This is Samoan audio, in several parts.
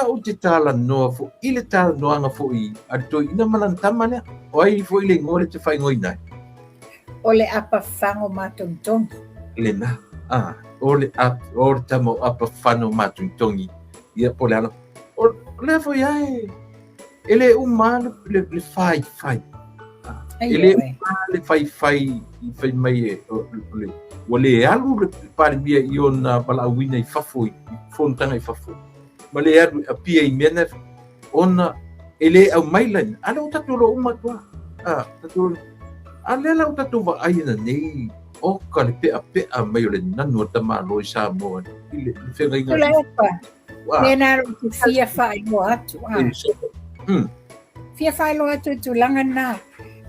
la ou te talanoa foi i le talanoaga foi a le toeaina ma lana tama lea. O ai foi le igoa lea e te faaigoaina ai? O le Apafago Matogitogi. Lena. Ah, o le o le tama o Apafago Matogitogi. Ia po o le ala. O lea foi lava e e le uma lava le faifai. E le uma le faifai i fai mai e o le ua le alu le Palemia i ona valaauina i fafo i fonotaga i fafo ma le alu e apia i mea na ona e le aumai laina. A lea ua tatou iloa uma atu lava. A, tatou a lea la ua tatou vaai ananei oka le pe'ape'a mai o le nanu a tamāloa i Samoa i le feagaiga. Tuilaepa, Mea na ou te fia faailoa atu. Fia faailoa atu i tulaga na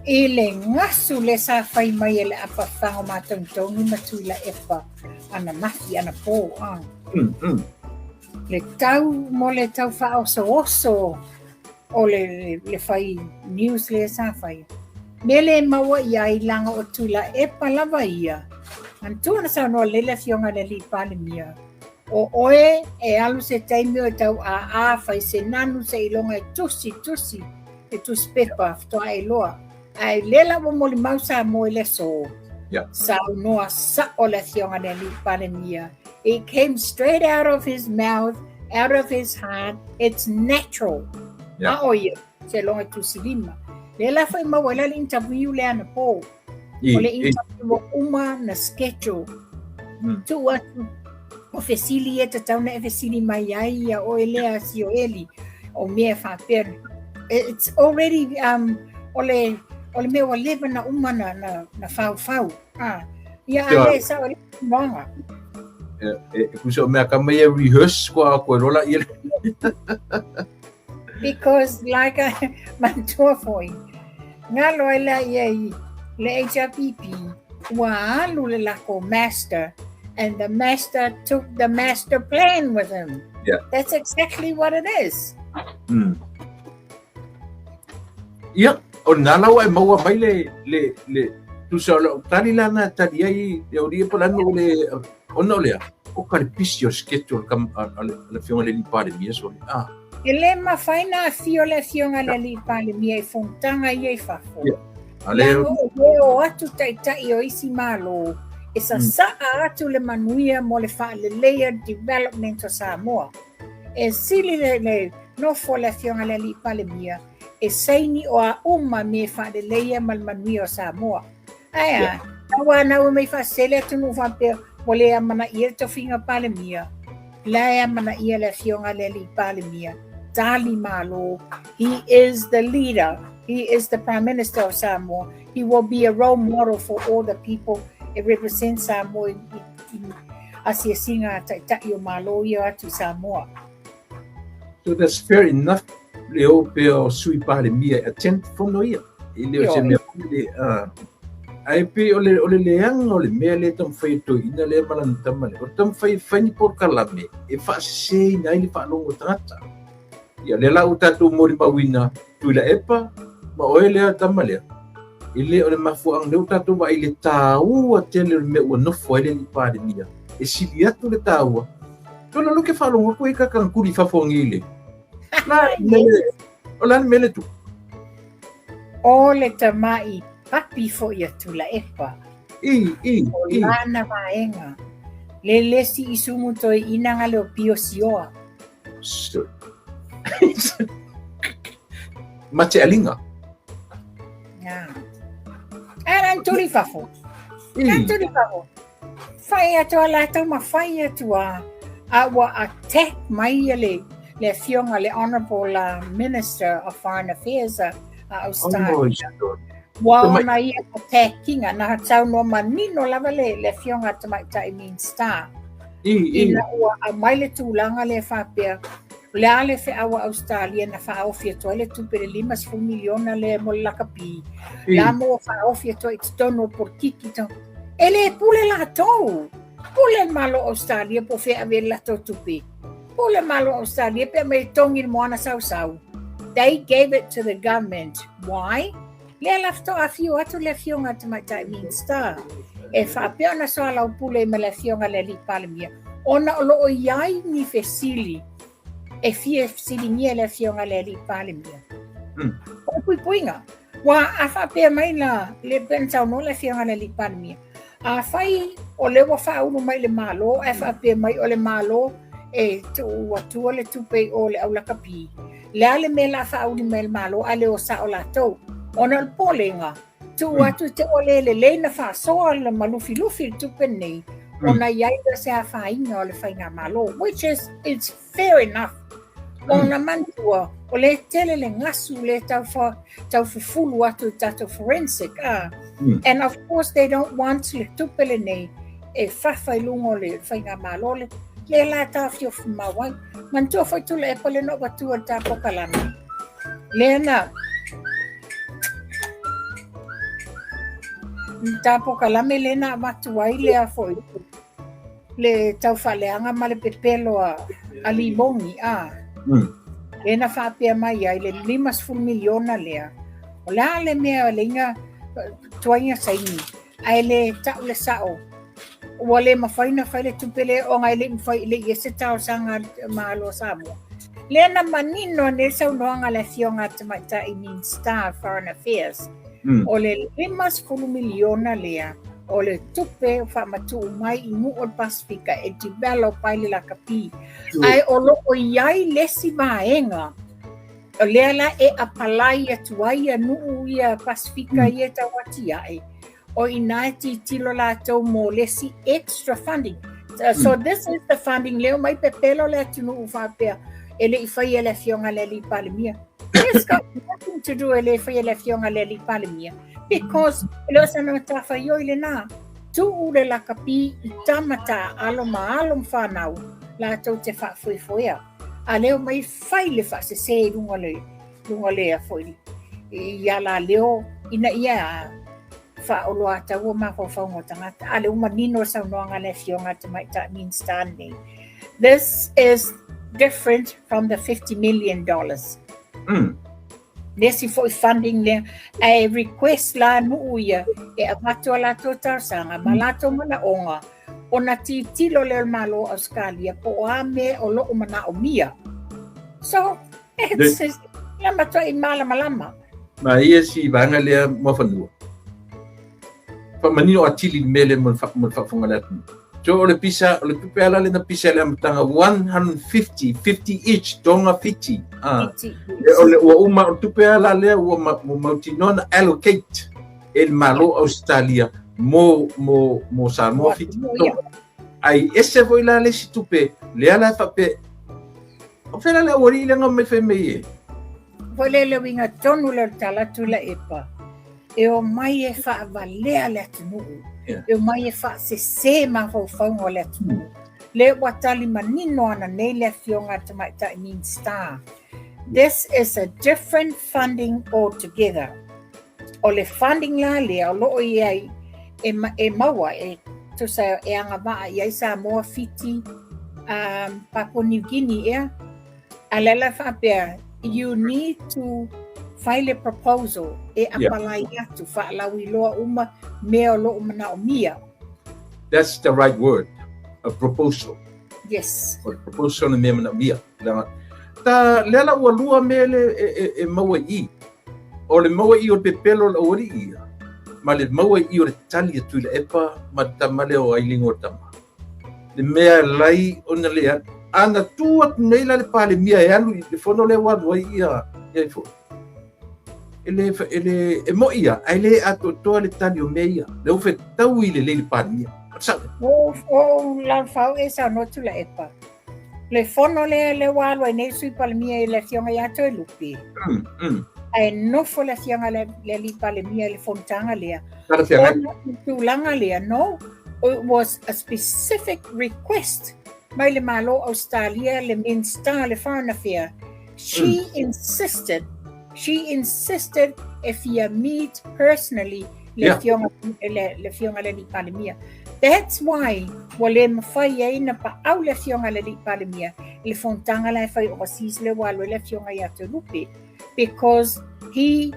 i le gasu le sa fai mai e le Apafaga Matogitogi ma Tuilaepa ananafi anapo. Le tau mo le tau faaosooso o le, le fai news lea sa fai. Mea le maua i ai laga o Tuilaepa lava ia. Manatua na saunoa lelei le afioga i le alii Palemia. O oe e alu se taimi o e tau ā fai se nanu seiloga e tusi, tusi, e tusi pepa, faatoa e iloa. Ae lea la ua molimau Samoa i le aso, yeah. Saunoa sa'o le afioga i le alii Palemia. It came straight out of his mouth, out of his heart. It's natural. Yeah. A o ia, seiloga e tusi lima. Lea la foi maua ai la le interview lea anapo. O le interview ua uma na schedule. Tuu atu o fesili ia tatau na e fesili mai ai ia oe lea Sioeli o mea faapea. It's already um, o le o le mea ua leva na uma na na, na faufau. Ah, ia a le sa o le moanga. E, e kusa o mea ka mai e rehearse koa koe lola ia. Because like I manatua foi, galo ai la ia i le HRPP, ua alu le lako master, and the master took the master plan with him. That's exactly what it is. Ia, o lena la ua e maua mai le, le, le, tusa o lau tali la na tali ai, e o lia po lanu o le, ona o lea, o ka le pisi o schedule ka, a le, a le afioga i le alii Palemia, sorry. Ah. E le mafai na afio le afioga i le alii Palemia i fonotaga ia i fafo. Yeah. A le... Leaga o le o atu taitai o isi Malo e sasaa atu le manuia mo le faaleleia development o Samoa. E sili le, le nofo le afioga i le alii Palemia e saini o a uma mea e faaleleia ma le manuia o Samoa. Ae a, tau a nau e mai faasele atunuu faapea ua le amanaia le tofiga Palemia, la e amanaia le afioga i le alii Palemia, tali malo, he is the leader, he is the Prime Minister of Samoa, he will be a role model for all the people e represent Samoa i, i, i asiasiga a taitai o Malo ia atu i Samoa. So that's fair enough le o pea o Sui Palemia e attend fono ia. E le o se mea le, ae pei o le, o le leaga o le mea lea e taumafai e toeaina lea ma lana tama lea, o le taumafai e fai ni polokalame e faaseseina ai le faalogo o tagata. Ia, lea la ua tatou molimauina Tuilaepa ma oe lea tama lea, e le o le mafuaaga lea ua tatou vaai i le taua tele o le mea ua nofo ai le alii Palemia, e sili atu le taua. Tona lo ke faalogo atu ai ka kuli i fafo nei le. La mele, o la mele tu. O le tama'i papi foi a Tuilaepa. I, i, O i. lana vaega. Le lesi i sumu toe inaga le o pio sioa. So. Matealinga. Ah. Ae tuli fafo. Tuli fafo. Fai atu a latou ma fai atu a a ua attack mai ia le le afioga le Honourable Minister of Foreign Affairs a Australia. Oh, Ua ona ia attackinga na saunoa manino lava le le afioga a Tamaitai Minista. Ina ua aumai le tulaga lea faapea o le a le feau a Australia na faaofi atu ai le tupe le 50 miliona lea mo le lakapi. La mo ua faaofi atu ai i totonu o polokiki. E le pule latou. Pule le Malo o Australia po o fea e ave ai le latou tupe. Pule le Malo o Australia pe aumai e togi le moana sausau. They gave it to the government. Why? Lea la faatoa afio atu le afioga a Tamaitai Minista e faapea ona soalaupule ma le afioga i le Alii Palemia ona o lo o i ai ni fesili. e fia fesiligia e le Afioga i le Alii Palemia. O le puipuiga, ua a faapea mai la le pei ona saunoa le Afioga i le Alii Palemia, afai o lea ua faaulu mai i le Malo ae faapea mai o le Malo e tuu atua le tupe i o i le au lakapi, le a le mea o le a faauli mai e le Malo ae le o sao latou? Ona o le popolega, tuu atu te ua le lelei na faasoa le ma lufilufi le tupe lenei, ona i ai lea o se afaina o le faigamalo, which is it's fair enough. Ona manatua, o lea e tele le gasu lea tau, fa, tau fufulu atu i tatou forensic. Ah. And of course they don't want le tupe lenei e fafa i luga o le faigamalo le lea la taofiofi mau ai. Manatua foi Tuilaepa le na ou atua le tapokalame. Lea na tapokalame lea na avatu ai lea foi le taufaaleaga ma le pepelo a, a Limogi, a. Lea na faapea mai ai le 50 miliona lea. O le a le mea le inga tuaiga saini, ae le tau le sao. Ua le mafai na fai le tupe lea ona e le i mafai le i ai se talosaga a le Malo o Samoa. Lea na manino nei le saunoaga a le Afioga a Tamaitai Minista of Foreign Affairs, o le 50 miliona lea o le tupe o faamatuu mai i nuu o le Pasifika e develop ai le lakapi. Ae o lo o i ai le isi vaega o lea la e apalai atu ai ia nuu ia Pasifika ia e tau atiae, o i ina e tilotilo latou mo le isi extra funding. So this is the funding lea omai pepelo le atunuu faapea e le i faia e le Afioga i le Alii Palemia. It's got nothing to do e le faia e le Afioga i le Alii Palemia because e le o sana matafaioi lena. Tuu le lakapi i tama taaalo ma alo ma fanau latou te faafoefoea. A lea omai fai le faasese i luga le luga lea foi i alaleo ina ia faaoloataua mafaufauga o tagata. A lea ua manino le saunoaga a le Afioga a le Tamaitai Minista lenei. This is different from the $50 million. Le isi foi funding lea, ae request la nuu ia e avatu a latou talosaga ma latou manaoga ona tilotilo lea o le Malo o Ausetalia po o a mea o lo o manaomia. So, it's, it's, la matuai malamalama. Ma ia si vaega lea Muafanua. Faamanino atili le mea lea mo le faafofoga a le atunuu. So o le pisa, o le tupe ala lena pisa i le amataga 150, 50 each, tonga Fiti. Ah. E o le ua uma o le tupe ala lea ua ma, ua mautinoa na allocate e le Malo o Ausetalia mo, mo, mo Samoa Fiti. Ai ese foi la le isi tupe, lea la e faapea, o fea la le aualii lea na omai fai mai e? Foi le le uiga tonu lea o le tala Tuilaepa, e omai e faavalea le atunuu, e omai e faasese mafaufauga o le atunuu. Lea ua tali manino ana nei le Afioga a le Tamaitai Minista. This is a different funding altogether. O le funding la lea o lo o i ai e, e maua e tusa e agavaa i ai Samoa, Fiti, Papua New Guinea ea. A lea la faapea, you need to file a proposal e apalai atu, faalauiloa uma mea o lo o manaomia. That's the right word, a proposal. Yes. O le proposal le mea manaomia. Ta lea la ua lua mea le e, e, e maua i i. O le maua i o le pepelo o le aualii ia, ma le maua i o le tali a Tuilaepa ma le tama lea o Ailigo o tama. Le mea e lai ona le alu. A na tu atu nei la le Palemia e alu i le fono lea ua alu ai ia, ia ifo. E le, e le, e moi ia, ae le atoatoa le tali o mea ia. Lea ua fetaui lelei le Palemia. Sa. O, o Lalofau e saunoa Tuilaepa. Le fono lea lea ua alu ai nei Sui Palemia i le Afioga ia Toelupe. Ae nofo le Afioga le, le Alii Palemia i le fonotaga lea. Ona tulaga lea, no, it was a specific request mai le Malo Australia, le Minista le Foreign Affair. She insisted, she insisted e fia meet personally le afioga le, le afioga le Alii Palemia. That's why ua le mafai ai na paau le afioga le Alii Palemia i le fonotaga la e fai overseas le ua alu ai le afioga ia Toelupe because he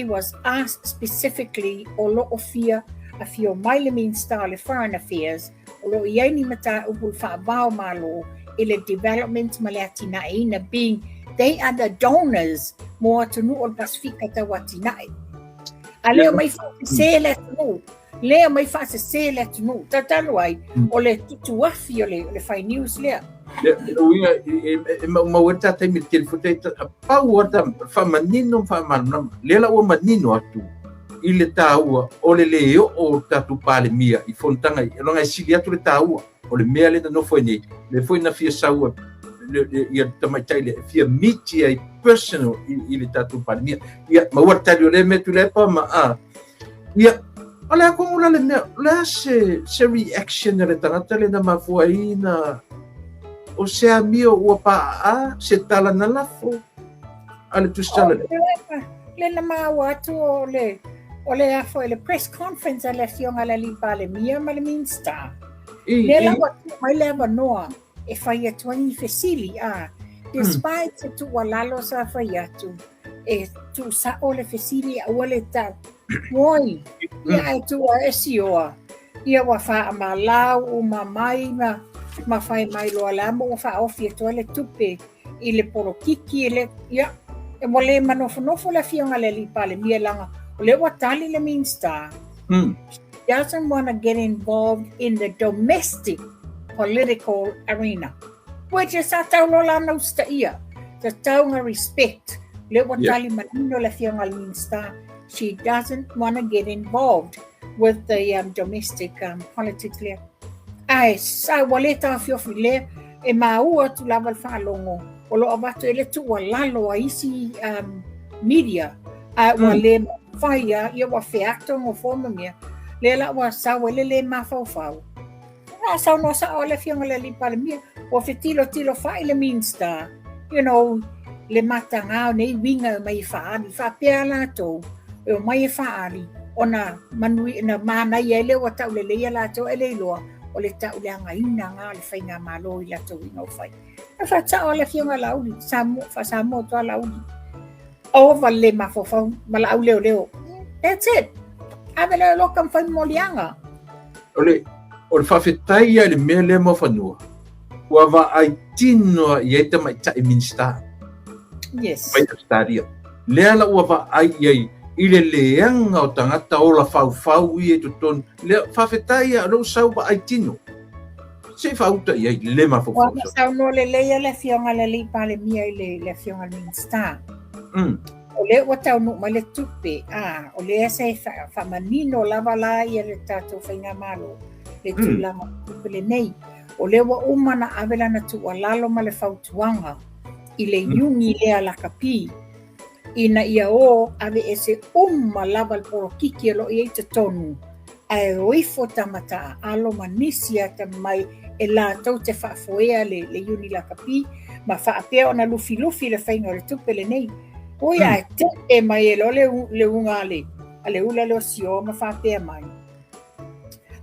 was asked specifically o lo o fia afio mai le Minista o le Foreign Affairs o lo o i ai ni mataupu i le faava o Malo. i le development ma le atinaeina, being they are the donors mo atunuu o le Pasifika tau atinae. A lea mai faasese le atunuu, lea mai faasese le atunuu. Tatalo ai, o le tutuafi o le fai news lea. Le uiga e maumau ai le ta taimi i le tele foi pau lava le faamanino ma faamalamalama. Lea la ua manino atu i le taua o le le oo o le tatou Palemia i fonotaga ia, leaga e sili atu le taua o le mea lea na nofo ai nei, lea foi na fia sau ia le tamaitai lea e fia miti ai personal i le tatou Palemia. Ia, maua le tali o lea mea Tuilaepa ma a. Ia, o le a kogo la le mea, o le a se reaction a le tagata lea na mafua ai na o se amio ua paaa se tala na lafo a le tusitala lea? Le na maua atu o le afo le press conference a le afioga i le alii Palemia ma le Minista. Lea la ua tuu mai le avanoa e fai atu ai ni fesili, a despite se tuualalo sa fai atu e tuusao le fesili aua le tau oi ia ae tuua e sioa ia ua faamalau uma mai ma fai mai loa la mo ua faaofi atu ai le tupe i le polokiki e le ia e ua le manofonofo le afioga i le alii Palemia leaga o lea ua tali le Minista. Doesn't want to get involved in the domestic political arena, which is sa tau loa la na usitaia tatau respect le ua tali manino le afioga i le Minista. She doesn't want to get involved with the domestic politics lea. Ae sa ua le taofiofi lea e maua atu lava le faalogo o lo o avatu e le tuualalo a isi media, ae ua le mafai a ia ua feato gofo ma mea lea la ua sau ai le le mafaufau. A saunoa sao le afioga i le alii Palemia, ua fetilotilo fai le Minista, le mataga o nei uiga e mai e faaali faapea latou e o mai e faaali ona manui na manaia ai lea ua tauleleia latou e le iloa o le tauleagaina ga o le faigamalo i latou uiga o fai. E faatao le afioga Laauli, Samoa, faa-Samoa toa Laauli. Ova le mafaufau ma laau leo leo. That's it. Ave leo loka mwhai molianga. O le faafetai ia i le mea lea Muafanua, ua vaai tino i ai tamaitai Minista. Mai Australia. Lea la ua vaai i ai i le leaga o tagata ola faufau ia i totonu. Lea, faafetai ia, o lea ua sau vaai tino. Se i faauta i ai le mafaufau. Ua saunoa lelei le afioga i le alii Palemia i le afioga i le Minista. O lea ua taunuu mai le tupe, a o lea se faamanino lava la ia le tatou faigamalo le tulaga o tupe lenei. O lea ua uma na ave lana tuualalo ma le fautuaga i le iuni lea lakapi ina ia o ave ese uma lava le polokiki o lo o i ai totonu, ae o ifo tama taaalo ma nisi atamai e latou te faafoea le iuni lakapi ma faapea ona lufilufi le faiga o le tupe lenei. Ui ae tee mai e loa le uga a le ula le o sioa ma faapea mai.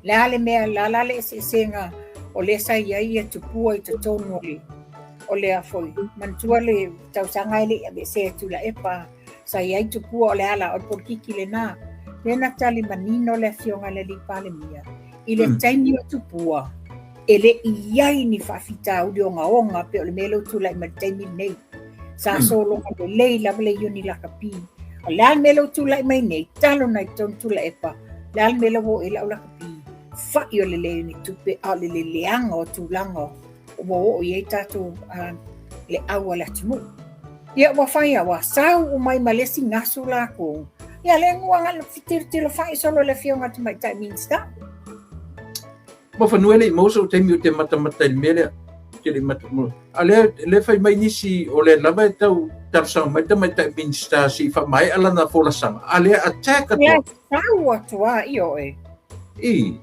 Le a le mea la la le eseesega o lea sa i ai ia tupua i totonu o le afoi. Manatua le tausaga e le i aveesea e Tuilaepa, sa i ai tupua o le ala o le polokiki lena. Lea na tali manino le afioga i le alii Palemia i le taimi o tupua e le i ai ni faafitauli ogaoga pe o le mea lea ua tulai mai le taimi lenei. Sa sologa lelei lava le iuni lakapi. O le a le mea lea ua tulai mai nei, talo na i totonu Tuilaepa, le a le mea lea ua oo i ai lau lakapi, fai o le leai o ni tupe, a o le leleaga o tulaga ua oo i ai tatou le au a le atunuu. Ia ua fai a ua sau uma mai ma le isi gasu lakou. Ia lea ua agai tilotilo fai solo le afioga i le tamaitai Minista. Muafanua e le i maua sou taimi ou te matamata i le mea lea. Ou te le i mata, a lea, lea fai mai nisi o lea lava e tau talosaga mai le tamaitai Minista se i faamaea lana folasaga, a lea attack atu. Ia, sau atu a i oe. I.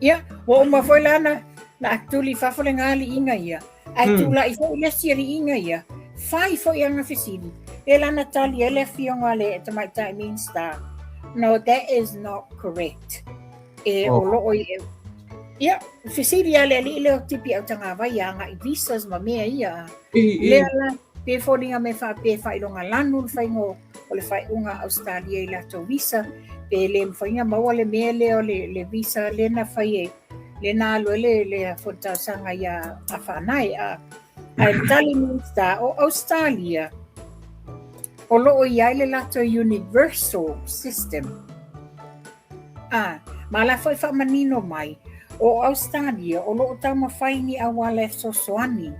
Ia, ua uma foi la na atuli i fafo le galiiga ia, ae tulai foi le isi aliiga ia, fai foi ana fesili, lea la na tali ai le afioga a le tamaitai Minista, no, that is not correct. E o loo i ia, fesili a le alii lea o Tipi Autagavai agai visas ma mea ia. Lea la, pe foliga me faapea faailoga lanu le faiga o le faaiuga a Australia i latou visa, pe le mafai ona maua le mea lea o le visa lea na fai e Le na alu ai le le foi talosaga ia Afaanae a ae tali Minista o Australia o lo o i ai le latou universal system. A, ma la foi faamanino mai, o Australia o lo o taumafai ni auala e fesoasoani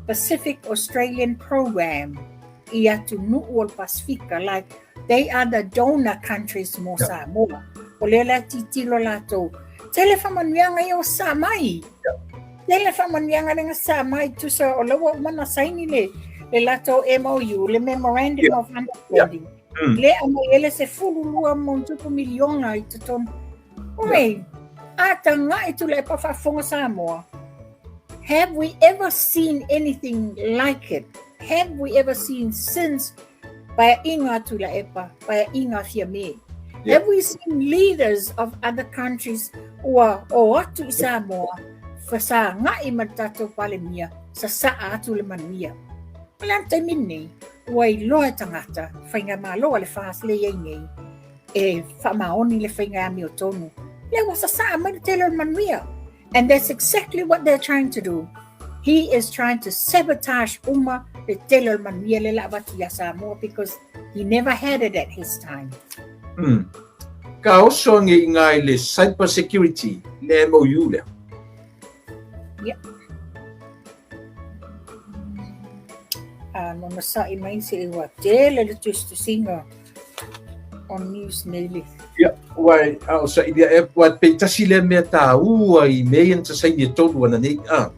Pacific Australian Program i atunuu o le Pasefika, like they are the donor countries mo Samoa. O lea la tilotilo latou, tele faamanuiaga ia ua sasaa mai. Tele faamanuiaga lea na sasaa mai, tusa o la ua uma ona saini le, le latou MOU, le Memorandum of Understanding. Le aumai ai le 12+ miliona i totonu. Oi, a taga'i Tuilaepa faafofoga Samoa. Have we ever seen anything like it? Have we ever seen since Paeaiga a Tuilaepa, Paeaiga a Fiame? Have we seen leaders of other countries ua o atu i Samoa fesagai ma le tatou Palemia sasaa atu le manuia? O le a le taimi lenei ua iloa e tagata faigamalo a le FAST lea e i ai nei e faamaoni le faiga e amiotonu. Lea ua sasaa mai le tele o le manuia. And that's exactly what they're trying to do. He is trying to sabotage uma le tele o le manuia le la avatu ia Samoa because he never had it at his time. Ka oso ange i ngā i le cyber security, le MOU lea. Yeah. No na sa'i mai se i ua tele le tusitusiga o news nei le. Ia, ua a o sa'i lia e, ua pe tasi lea mea tāua i mea ia na saini e tolu ana nei. Ah.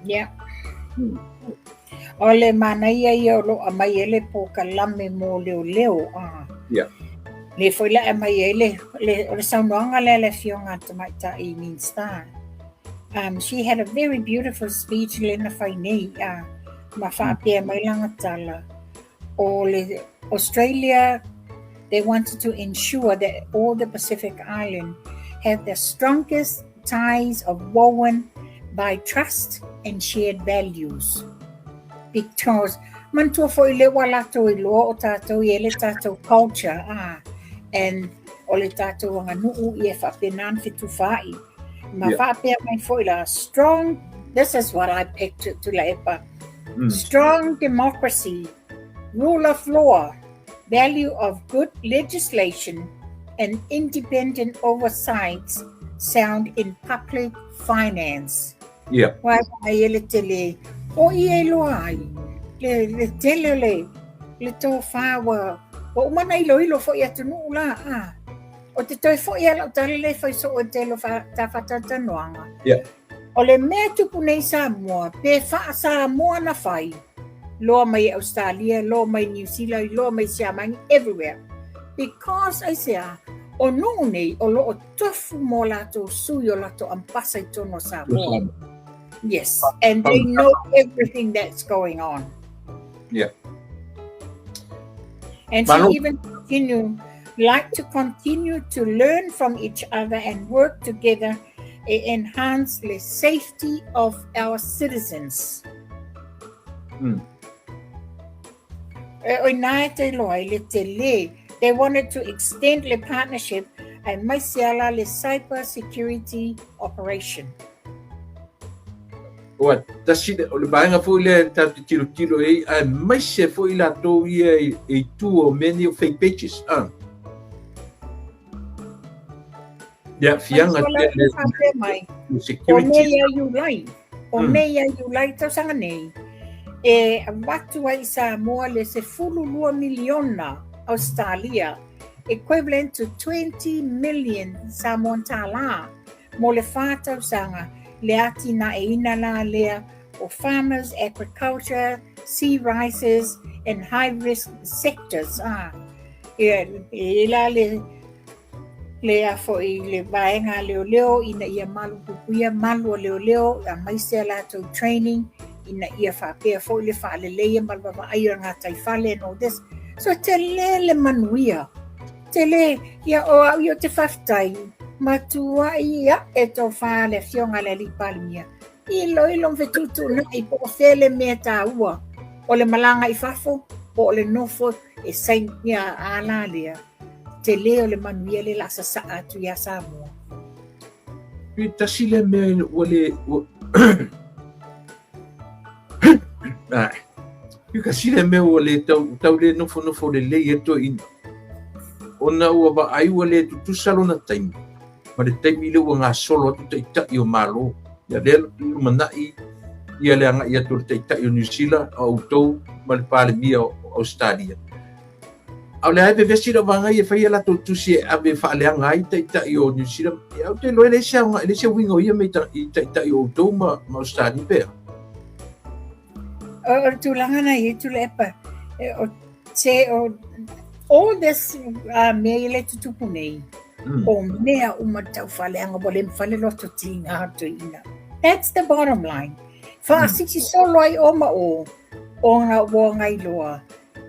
Yeah. O le manaia ia o lo o aumai ai le polokalame mo leoleo. Ah. Yeah. Le foi la aumai ai le, le, o le saunoaga lea le afioga a Tamaitai Minista. She had a very beautiful speech le na fai nei, ma faapea mai lana tala, o le Australia, they wanted to ensure that all the Pacific Island have the strongest ties of woven by trust and shared values. Because manatua foi le ua latou iloa o tatou i ai le tatou culture, and o le tatou aganuu ia e faapena ona fetufaai. Ma faapea mai foi la strong, this is what I picked Tuilaepa, strong democracy, rule of law, value of good legislation and independent oversight sound in public finance. Wai ai e le tele, o i e loa ai, le, le tele o le, le tofā ua, ua uma na iloilo foi atunuu la, a. O te toe foi a lau tala le fai soo e tele o ta whatatalanoaga. O le mea tupu nei Samoa, pe wha Samoa na whai, loa mai Australia, loa mai New Zealand, loa mai Siamani, everywhere. Because ai se a, o nuu nei, o lo o tofu mō latou sui o latou ambasa i totonu o Samoa. Yes, and they know everything that's going on. And she even continue, like to continue to learn from each other and work together to enhance the safety of our citizens. E oi nā e te loa i le tele. They wanted to extend the partnership aemaise ala le cyber security operation. Ua tasi o le vaega foi lea tatou te tilotilo i ai, aemaise foi latou ia i tua o mea nei o fake pages. Ah. Ia, fianga tele mai. Security. O nei a Iulai, o nei a Iulai tausaga nei, e avatu ai i Samoa le 12 miliona Australia, equivalent to 20 million Samoan tālā, mo le 4 tausaga le atinaeina la lea o farmers, agriculture, sea rices and high risk sectors. Ah, e, e la le le a foi le vaega leoleo ina ia malupuipuia malu o leoleo aemaise a latou training ina ia faapea foi le faaleleia ma le vaavaai o le gataifale and all this. So tele le manuia. Tele, ia o au ia o te faafetai, matuai ae tofā le afioga a le Alii Palemia. Iloilo ma fetuutuunai po o fea le mea taua o le malaga i fafo po o le nofo e sainia a la lea. Tele o le manuia le la sasaa atu iā Samoa. Pe tasi lea mea ua le ua Pe tasi lea mea ua le tau, tau le nofonofo lelei ai toeaiina. Ona ua vaai ua le tutusa lona taimi ma le taimi lea ua gasolo atu taitai o Malo. Ia lea lumanai ia le agai atu o le taitai o Niu Sila, o outou ma le Palemia o Ausetalia. A o lea e vevesi lau vaega ia e fai a latou tusi e ave e faaleaga ai taitai o Niu Sila. Ia, ou te iloa e leai se aoga, e leai se uiga o ia mea i taitai o outou ma Ausetalia pe a? O le tulaga na i Tuilaepa, o se o all this mea ia le tutupu nei, o mea uma tau faaleaga ua le mafai le loto tiga o toeaiina. That's the bottom line. Faasisi solo ai o ma o, ona ua gailoa.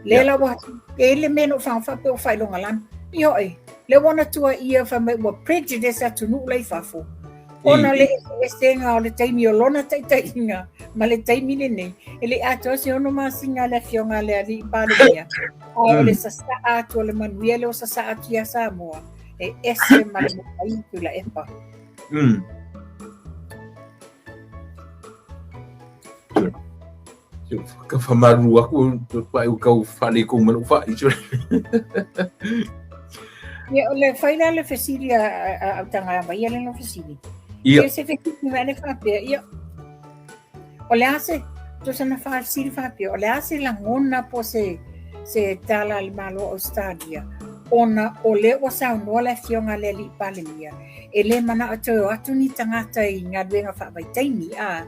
Le la ua e le mea no whanga whape o whailonga lana. I hoi, le wana tua ia wha mai ua prejudice atunuu la i fafo. Ona le eseesenga o le taimi o lona taitaiga ma le taimi lenei, e le i atoa se 6 masina a le Afioga a le Alii Palemia, a o le sasaa atu o le manuia lea ua sasaa atu ia Samoa, e ese ma le mamalu Tuilaepa. Ka whamaru aku, pai u kau whale kou mai lou whai. Ia, o le whai la le fesili a autanga mai ia le no fesili. Ia. Se fesili mai le whapea, ia. O le a se, tusa na whafesili whapea, o le a se lagona po se, se tala a le Malo o Australia, ona o lea ua saunoa le Afioga a le Alii Palemia, e le manao toe o atu ni tagata i galuega faavaitaimi, a,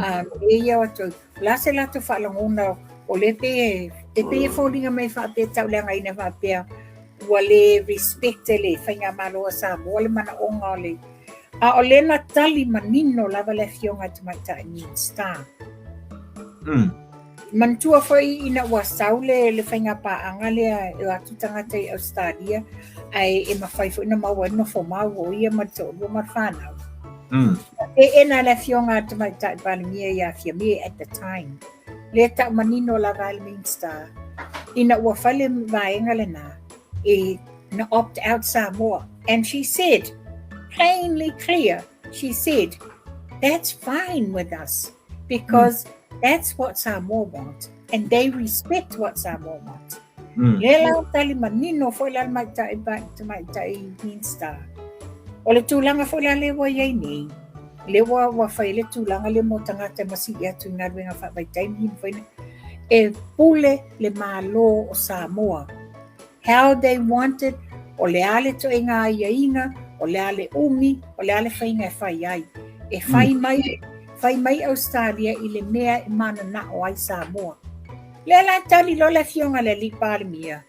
a, e ia o atu, o le a se latou faalagona o lea pei e, e pei e foliga mai faapea tauleagaina faapea ua le respect e le Faigamalo a Samoa le manaoga o le a o lea na tali manino lava le Afioga i le Tamaitai Minista. Manatua foi ina ua sau le, le faigapaaga lea e o atu tagata i Australia, ae e mafai foi na maua ai le nofo mau o ia ma le toalua ma le fanau. Teena le Afioga a le Tamaitai Palemia ia Fiame at the time. Lea tau manino lava e le Minista, ina ua fai le vaega lena, e na opt out Samoa. And she said, plainly clear, she said, that's fine with us because that's what Samoa want and they respect what Samoa want. Lea la tali manino foi la le tamaitai Minista. O le tulaga foi la lea ua i ai nei, lea ua, ua fai le tulaga lea mo tagata e masii atu i galuega faavaitaimi ma fai e pule le Malo o Samoa. How they want it, o le a le ituaiga aiaiga, o le a le umi, o le a le faiga e fai ai. E fai mai, fai mai Australia i le mea e mananao ai Samoa. Lea la tali loa le Afioga i le Alii Palemia,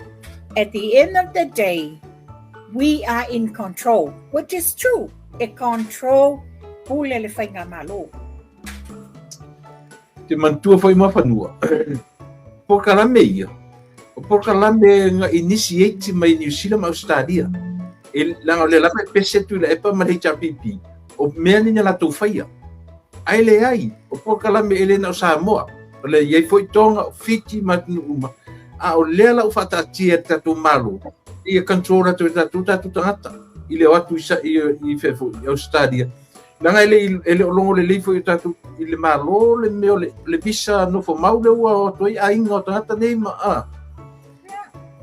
at the end of the day, we are in control, which is true. E control pule le Faigamalo. Te manatua foi Mafanua, polokalame ia, o polokalame na initiate mai Niu Sila ma Australia. E leaga o lea lava e pese Tuilaepa ma le HRPP, o mea nei na latou faia. Ae leai, o polokalame e le na o Samoa, o le i ai foi Tonga, o Fiti ma atunuu uma, a o lea la ua faataatia e le tatou Malo, ia control atu e tatou tatou tagata i le o atu i fea foi, i Australia. Leaga e le, e le o logo lelei foi o tatou i le Malo le mea o le visa nofo mau lea ua o atu ai aiga o tagata nei ma a.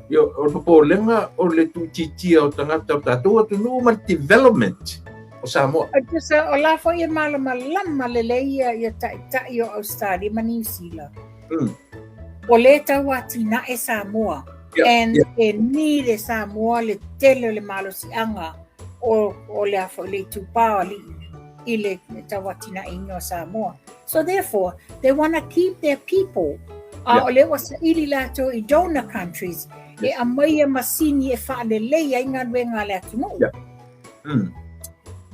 Ia, o le popolega o le tuuitiitia o tagata o tatou atunuu ma le development o Samoa. O tusa, o la foi e malamalama lelei ia, ia taitai o Australia ma Niu Sila. O lea tau atinae Samoa. And e need e Samoa le tele o le malosiaga o, o le a foi le itupa o alii i le tau atinaeina o Samoa. So therefore, they want to keep their people. A o lea ua saili latou i donor countries e aumaia masini e faalelei ai galuega a le atunuu.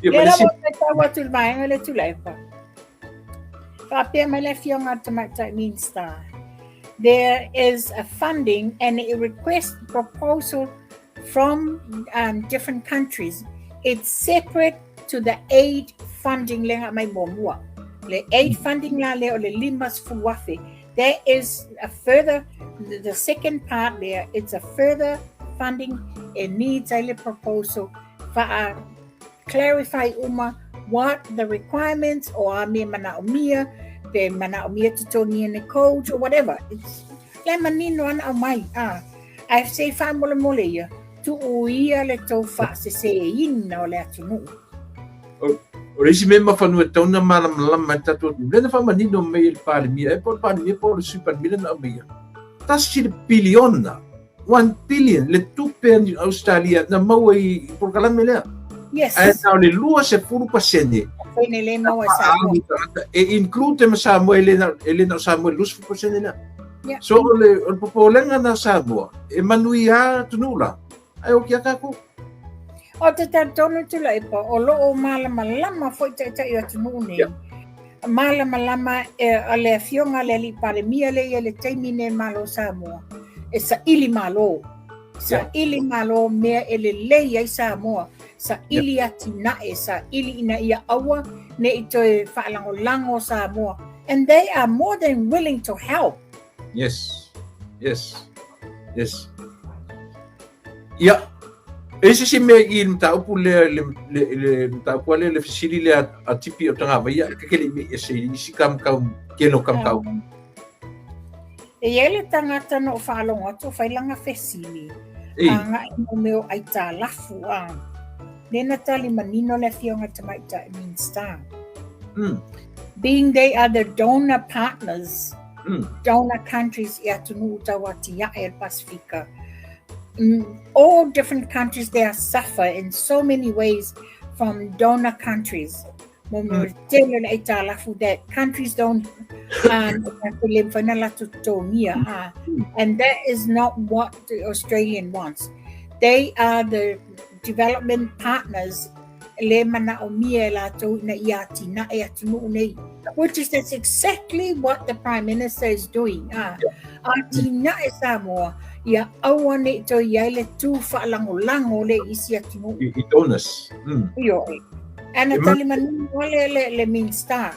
Ia, Lea ma le lava isi- ou te tau atu i le vaega lea Tuilaepa. Faapea mai le Afioga a le Tamaitai Minista, there is a funding and a request proposal from different countries. It's separate to the aid funding le mai muamua. Le aid funding la lea o le 50,000. There is a further, the second part there, it's a further funding e needs ai le proposal whaa clarify uma what the requirements o a mea manaʻomia, pe manaʻomia totogi ni coach or whatever. It's le manino ana au mai. Ah, ae se i faamolemole ia, tuu ia le tou faaseseina o le atunuu. O le isi mea mafanua e tatau ona malamalama ai le tatou atunuu, lea na faamanino mai e le Palemia, e po o le Palemia po o le Sui Palemia lea na aumaia, $1 piliona, 1 billion le tupe a Ausetalia na maua i polokalame lea. Ae na o le 20% Pene le maua e Samoa. E include ma Samoa, e le na o Samoa le 20% lea. So o le popolega na Samoa, e manuia atunuu la, ae o kia tatou. O te talitonu, Tuilaepa, o loo malamalama foi taitai o atunuu nei. Malamalama e, a le afioga le alii Palemia le ia le taimi nei malo Samoa. E saili malo. Saili malo mea e lelei ai Samoa. Saili atinae, saili ina ia aua ne i toe faalagolago Samoa. And they are more than willing to help. Yes. Ia, e se si mea i le mataupu lea, le mataupu lea, le fesili lea a Tipi o Tagavaia, e kekele i me e se isi kam kau, keno kam kau. E i ai le tagata na ou faalogo atu o fai lana fesili, agai mo mea o aitalafu a. Lea na tali manino le afioga tamaitai Minista. Being they are the donor partners, donor countries i atunuu tauatiae o le Pasifika. All different countries, they are suffer in so many ways from donor countries. Mo mea tele le aitalafu that countries don't le mafai ona latou totogia. And that is not what the Australian wants. They are the development partners le manaʻomia e latou ina ia atinae atunuu nei. Which is that's exactly what the Prime Minister is doing. Atinae Samoa, ia aua ne i toe i ai le tu faalagolago le isi atunuu. I donors. Io e. Ana tali manino le Minista.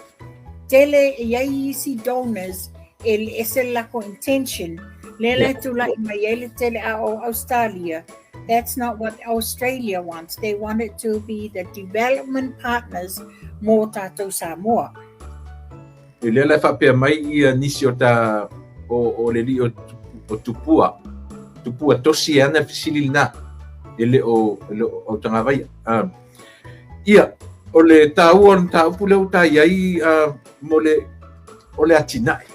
Tele i ai isi donors e le ese le lako intention. Le le tulai mai ai le tele a o Australia. That's not what Australia wants. They want it to be the development partners mo tātou Samoa. E lea la e faapea mai ia nisi o ta o le alii o Tupua. Tupua tosi e ana fesili lena e le o Tagavaia. Ia, o le taua o le mataupu lea ua ta i ai mo le o le atinae.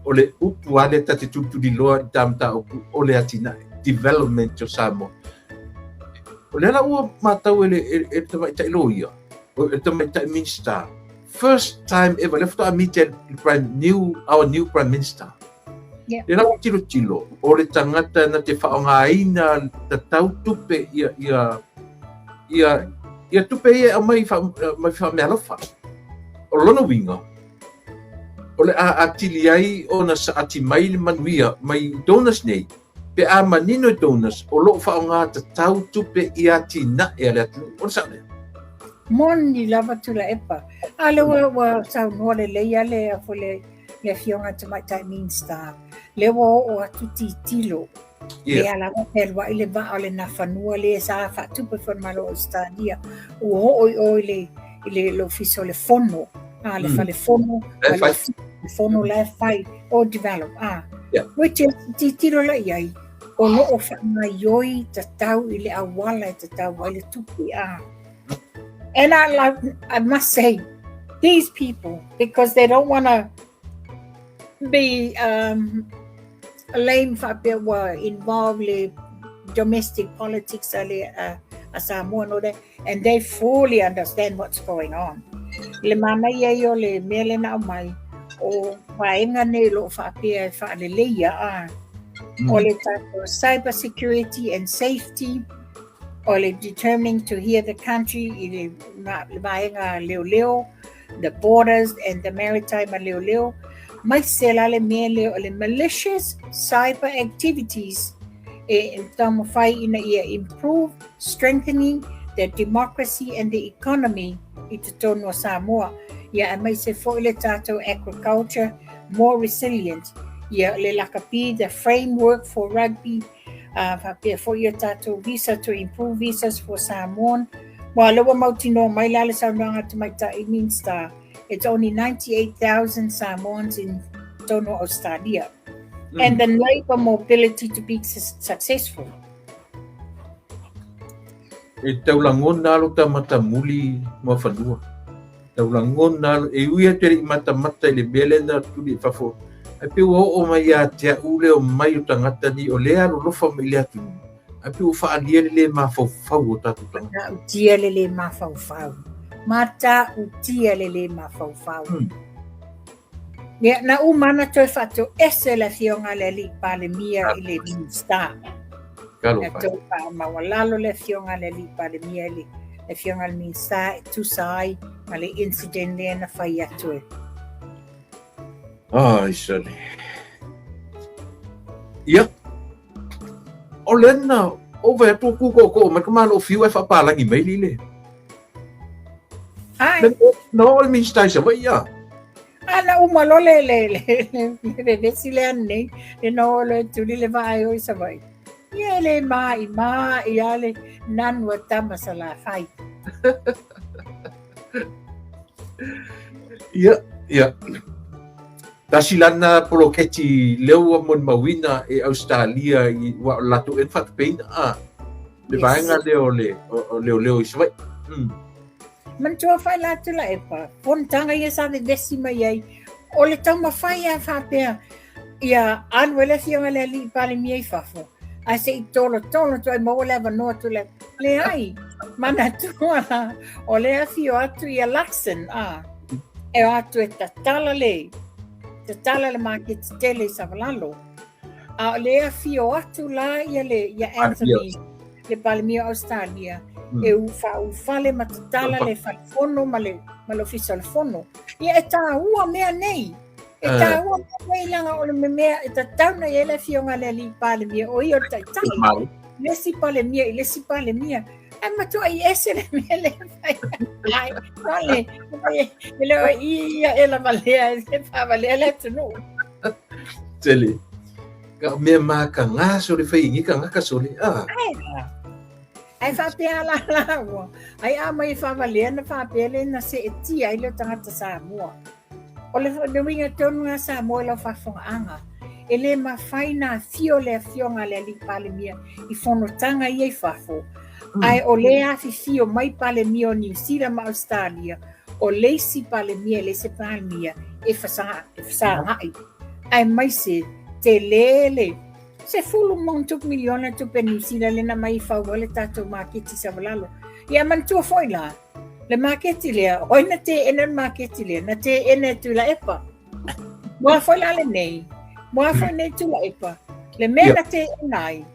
O le upu a lea ta te tulituliloa i ta mataupu o le atinae. Development o Samoa. O lea la ua matau e le tamaitai loia, o le tamaitai Minista. First time ever, lea faatoa meet le our new Prime Minister. Le la ua tilotilo, o le tagata na te faaaogaina tatau tupe ia tupe ia e aumai mai faameaalofa. O lona uiga, o le a atili ai ona saati mai le manuia mai donors nei, pe a manino i donors o loo faaaoga tatau tupe i atinae a le atunuu. O le sao lea. Moni lava, Tuilaepa. A le ua saunoa lelei a le afo le afioga tamaitai Minista. Le ua oo atu titilo. Le ala pe aluai le vaa o le Nafanua le sa faatupe foi le Malo o Australia. Ua oo i o i le ofisa o le fono. A le fale fono, Le ma le fai. Le fono la e fai o develop. Ah. Which is titilo la i ai. O loo faagaioi tatau i le auala e tatau ai le tupe. Ah. And I like, I must say, these people, because they don't want to be lame faapea ua involved le domestic politics a le a Samoa and all that, and they fully understand what's going on. Le manaia ia o le mea lena aumai, o vaega nei o loo faapea e faaleleia a. O le tatou cyber security and safety, o le determining to hear the country i le vaega leoleo, the borders and the maritime a leoleo, mai se la le mea lea o le malicious cyber activities e taumafai ina ia improve strengthening the democracy and the economy i totonu o Samoa. Ia aemaise foi le tatou agriculture more resilient. Ia le lakapi the framework for rugby, faapea foi ia tatou visa to improve visas for Samoan. Ua lea ua mautinoa mai la le saunoaga a le Tamaitai Minista, it's only 98,000 Samoans in totonu o Ausetalia. And the labour mobility to be successful. E tau lagona lava lo ta matamuli Muafanua. Tau lagona lava, e ui atu e le i matamata i le mea lea na tuli i fafo, ae pei ua oo mai ia te au le omai o tagata nei o lea e alolofa mai i le atunuu, ae pei ua faaalia le le mafaufau o tatou tagata. Matautia le le mafaufau. Matautia le le mafaufau. Ia, na uma ona toe faatoese le afioga a le Alii Palemia i le Minista. Na toe faamaualalo le afioga a le Alii Palemia i le afioga i le Minista e tusa ai ma le incident lea na fai atu e. Ai, sole. Ia, o lea na ou vaai atu o kūkoʻokoʻo mai ka Malo o Fiu ae faapalagi mai lile. Ai. Na oo le Minista i Savaii, a. A na uma loa le le le le vevesi lea nei, le na oo loa e tuli le vaa e o i Savaii. Ia e le maʻimaʻi a le nanu a tama Salafai. Ia, ia. Tasi lana poloketi lea ua molimauina e Ausetalia i ua o latou ea na faatupeina a le vaega lea o le o leoleo i Savaii. Manatua foi la Tuilaepa, fonotaga ia sa vevesi mai ai, o le taumafai lava faapea ia alu ai le afioga i le alii Palemia i fafo, ae se i tolotolo atu ai maua le avanoa Tuilaepa. Leai, manatua la, o lea e afio atu ia Luxon, a, e o atu e tatala le, tatala le maketi tele i Savalalo. A o lea e afio atu la ia le, ia Anthony, le Palemia o Ausetalia, e faaulufale ma tatala le falefono ma le, ma le ofisa o le fono. Ia e taua mea nei. E taua mea nei leaga o le mea e tatau ona i ai le afioga a le alii Palemia, o ia o le taitai. Le isi Palemia i le isi Palemia. Ae matuai ese le mea lea e fai. Ai, ole, e le o i ia e lava lea, e faavalea le atunuu. Tele. Ka mea makagā sole fai i tagata sole. Ah. Ai, ai faapea la laua. Ai a mai e faavalea na faapea le na seetia ai le tagata Samoa. O le le uiga tonu lena Samoa i lau faafofogaaga. E le mafai na afio le afioga a le Alii Palemia i fonotaga ia i fafo, ae o lea afifio mai Palemia o Niu Sila ma Ausetalia, o le isi Palemia e le se Palemia e fesagai, aemaise tele le 10+ miliona tupe Niu Sila lea na aumai e fau ai le tatou maketi i Savalalo. Ia manatua foi la, Le maketi lea, o ai na teena le maketi lea? Na teena e Tuilaepa. Mua foi la lenei, mua foi nei Tuilaepa, le mea na teena ai.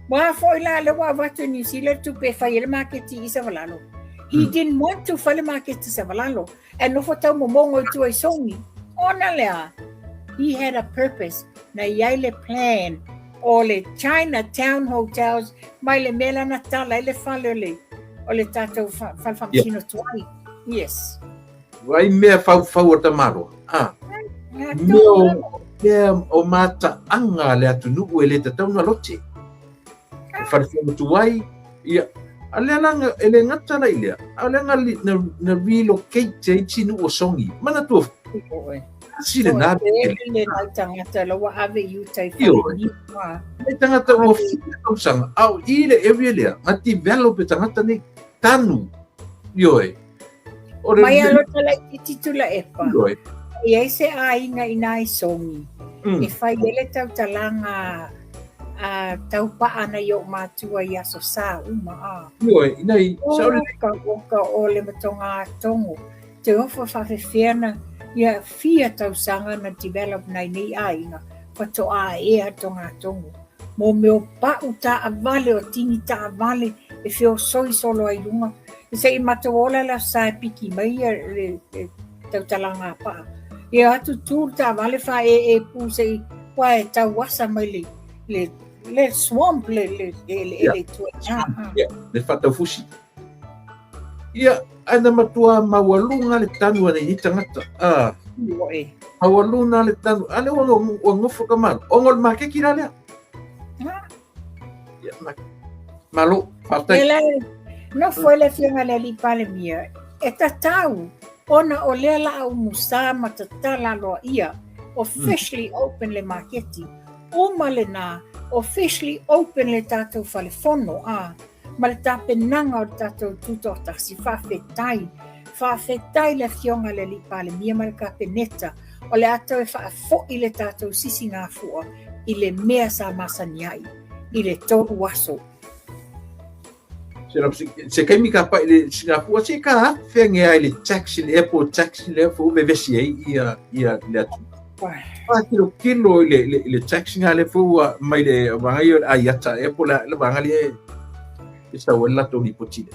Mua foi la le ua avatu e Niu Sila le tupe e fai ai le maketi i Savalalo. He didn't want to fai le maketi i Savalalo. Ae nofo taumomogo i tua i Sogi. Ona lea, he had a purpose. Na i ai le plan o le China Town Hotels mai le mea lea na tala ai le fale o le, o le tatou fale faamasino tuai. Yes. Vai mea faufau o tamaloa. Ah. Mea o, mea o mataaga a le atunuu e le tatau ona lote. E fale fono tuai, ia, a lea la, e le gata la i lea, a o lea na, na, na relocate ai isi nuu o Sogi. Manatua, tasi lena mea. Le nai tagata la ua ave i uta i fale. Nai tagata ua fia tausaga, a o i le area lea, na develop e tagata nei, tanu, ioe. O le Mai alo laitiiti Tuilaepa. Ioe. I ai se aiga i nā i Sogi. E fai ai le tautalaga a taupaa na i ou matua i Aso Sa uma a. Ioe, ina i sa o ka oka o le matoga atogo. Te ofo faafefea na ia fia tausaga na develop nai nei aiga faatoa ea togatogo. Mo mea o pau taavale o tini taavale e feosoi solo ai luga. Se i matou ola le Aso Sa e piki mai ia le tautalaga a paa. Ia atu tu le taavale faaee pu se i ua e tauasa mai le le le swamp le le le le tua i Le faataufusi. Ia, ae na matua maualuga le tanu a nei tagata. Ah. Maualuga le tanu. A lea ua ua nofo ka malo. Ona o le maketi la lea. Ia, malo, faafetai. Nofo ai le Afioga i le Alii Palemia, e tatau ona o lea la a umusa ma tatala aloaia, officially open le maketi. Uma lena, officially open le tatou fale fono, a, ma le tapenaga o le tatou Tutoatasi. Faafetai. Faafetai le Afioga i le Alii Palemia ma le Kapeneta o le a toe faafoi le tatou sisigafua i le mea sa masani ai i le 3 aso. Se kaimi ka pai le Singapore se ka afe ai le taxi le airport taxi le fo vevesi ai ia ia le atu. Pa kilo kilo le le le taxi nga le fo mai le vanga ia ai ata airport la le vanga le e sa wala to ni poti le.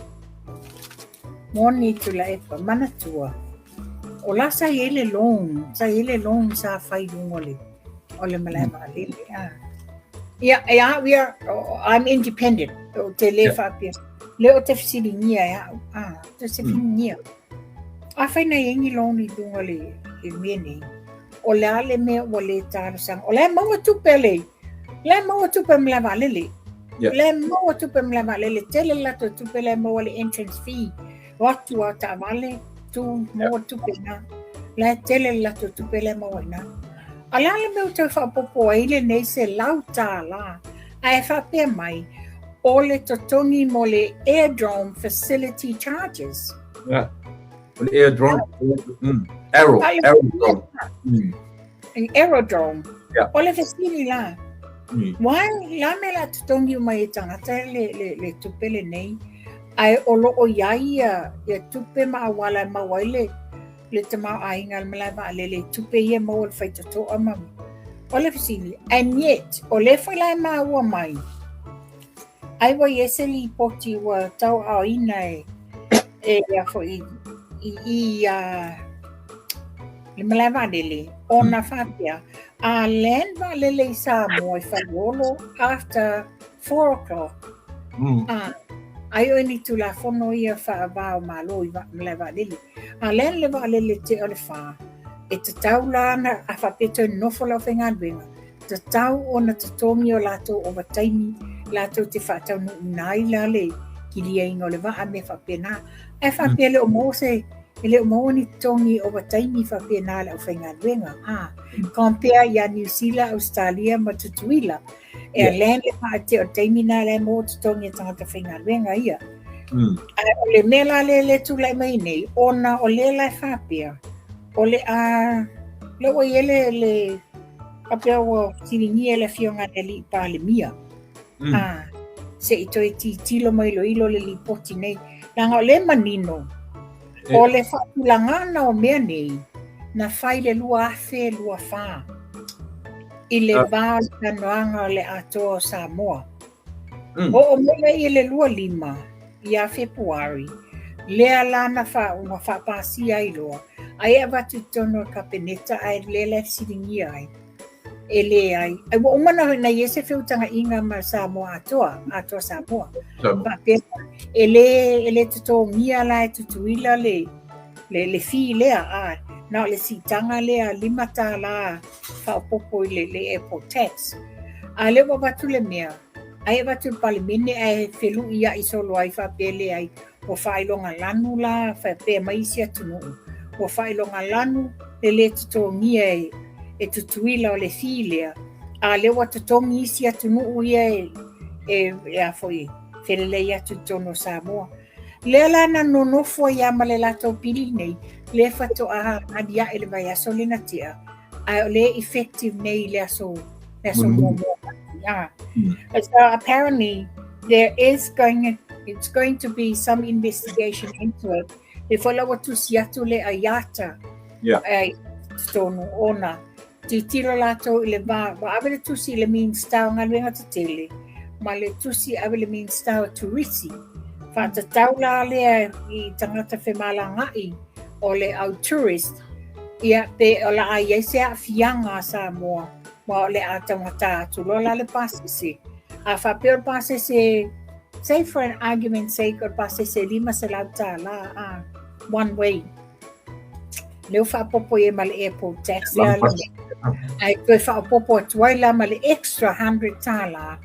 Moni tula e pa manatua. O la sa i ai le loan, sa i ai le loan sa fai luga o le, o le malae vaalele. Ah. Ia, e au ia, I'm independent. O te le faapea. Le o te fesiligia e au. Ah, te fesiligia. A fai na i ai ni loan i luga o le, le mea nei. O le a le mea ua le talosaga. O la e maua tupe a le, la e maua tupe a malae vaalele. La e maua tupe a malae vaalele. Tele le latou tupe la e maua le entrance fee. O atu a taavale, tu, maua tupe ina. La e tele le latou tupe lea e maua ina. A le a le mea ua toe faaopoopo ai lenei $100 ae faapea mai, o le totogi mo le airdrome facility charges. Yeah. O le airdrome, arrow, aerodrome. Aerodrome. Yeah. O le fesili la. Why la me la totogi uma i tagata le, le, le tupe lenei, ae o lo o i ai ia, ia tupe ma auala e maua ai le, le tamaoaiga le malae vaalele i tupe ia maua le faitotoa ma o le fesili. And yet, o lea foi la e maua mai, ai ua i ai se lipoti ua tauaaoina e, e ia foi i, i, a, le malae vaalele, ona faapea, a land vaalele i Samoa i Faleolo after 4 o'clock, a, ai o ni tulafono ia faava o Malo i malae vaalele. A land le vaalele tea o le 4, e tatau la ana a faapea toe nofo le aufaigaluega, tatau ona totogi o latou ovataimi latou te faataunuuina ai la le kiliaina o le vaa mea faapena. Ae faapea le o maua se e le o maua ni totogi ovataimi faapena a le aufaigaluega. A, compare ia Niu Sila, Ausetalia ma Tutuila. E a land le vaa tea o le taimi na la e maua totogi a tagata faigaluega ia. Ae o le mea la lea le tulai mai nei, ona o lea la e faapea, o le a, lea ua i ai le, le faapea ua fesiligia e le Afioga i le Alii Palemia, a, se i toe tilotilo ma iloilo le lipoti nei. Leaga o lea e manino, o le faatulagaga o mea nei, na fai le 2024 i le va o le talanoaga o le Atoa o Samoa. Oo mai lea i le 25 ia Fepuari, lea la na fa, ua faapasia ai loa, ai e avatu i totonu o le Kapeneta ae lea la e fesiligia ai. E leai. Ai ua uma na, na i ai se feutagaiga ma Samoa atoa, atoa Samoa. Faapea, e le, e le totogia la e Tutuila le, le, le fee lea, a, na o le siitaga lea $5 faaopoopo i le, le airport tax. A lea ua avatu le mea, ai avatu i le Palemene ae feluiai solo ai faapea leai, ua faailoga lanu la faapea mai isi atunuu, ua faailoga lanu le le totogia e, e Tutuila o le fee lea, a lea ua totogi isi atunuu ia e, e, e a foi, felelei atu i totonu o Samoa. Lea la na nonofo ai lava ma le latou pili nei, lea faatoa aliae le vaiaso lea na tea, ae o lea effective nei i le aso, le aso muamua. Yeah. So apparently there is going, it's going to be some investigation into it. E foi la ua tusi atu le IATA i totonu ona tilotilo latou i le va, ua ave le tusi i le Minista o Galuega Tetele ma le tusi ave le Minista o Turisi. Faatatau la lea i tagata femalagaai o le au tourist, ia pe o le a i ai se aafiaga a Samoa, ma o le a taugata atu loa la le pasese. A faapea o le pasese, say for an argument sake, o le pasese $500 a one way. Lea ua faaopoopo i ai ma le airport tax lea le ae toe faaopoopo atu ai la ma le extra $100.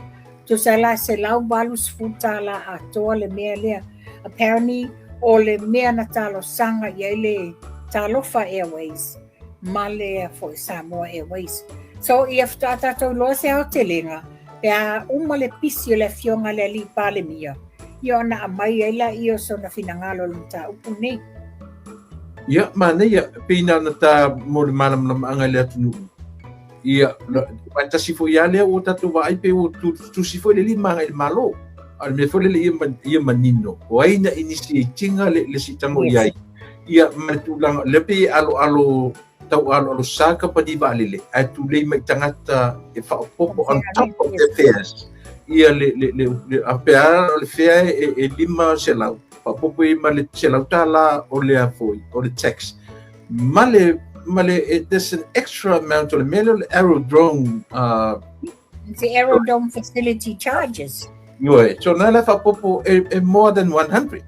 Tusa la $180 atoa le mea lea. Apparently, o le mea na talosaga i ai le Talofa Airways ma le foi Samoa Airways. So, ia faatoa tatou iloa se aotelega, pe a uma le pisi o le afioga i le Alii Palemia, ia ona aumai ai laia o sona finagalo i le mataupu lenei. Ia, manaia, pei na ona ta mo le malamalamaaga i le atunuu. Ia, ae tasi foi lava lea ua tatou vaai pe ua tusi foi le lima agai i le Malo. A o le mea foi lele ia manino, o ai na initiate ina le siitaga o i ai. Ia, ma le tulaga, lea pei e aloalo, tau aloalo sa kamupani vaalele, ae tulei mai tagata e faaopoopo on top of their fares. Ia, le, le, le, le, a pe a o le fare e 500, faaopoopo i ai ma le $100 o le a foi, o le tax. Ma le, ma le, there's an extra amount o le mea lea o le aerodrome. The aerodrome facility charges. Ioe, so na la faaopoopo e more than 100.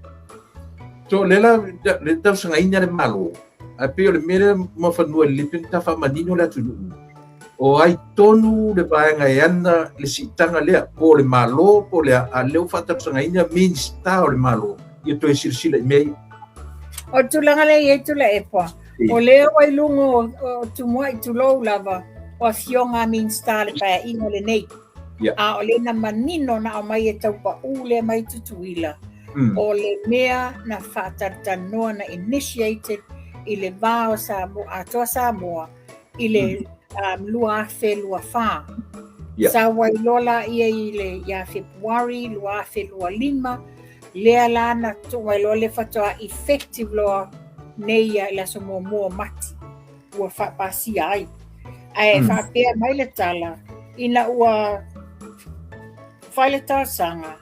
So le la, le tausagaina le Malo, ae pei o le mea lea Muafanua e lelei pea ona ta faamanino le atunuu, o ai tonu le vaega e ana le siitaga lea, po o le Malo, po o le a, a lea ua faatausagaina Minisita o le Malo, ia toe silasila i mea ia. O le tulaga lea e i ai Tuilaepa, o lea ua i luga o Tumuai tulou lava, o afioga a Minisita o le Paeaiga lenei. A o lea na manino na aumai e Taupau lea mai Tutuila, o le mea na faatalatalanoa na initiated i le va o Samoa, Atoa Samoa i le 2024. Sau ai loa laia i le ia Fepuari 2025, lea la na tuu ai loa le faatoa effective loa nei ia i le aso muamua o Mati ua faapasia ai. Ae faapea mai le tala, ina ua fai le talosaga,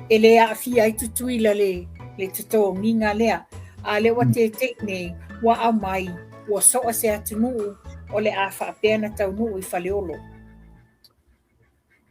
e le aafia ai Tutuila le totogiga lea. A lea ua tete'i nei, ua aumai, ua soa se atunuu o le a faapea na taunuu i Faleolo.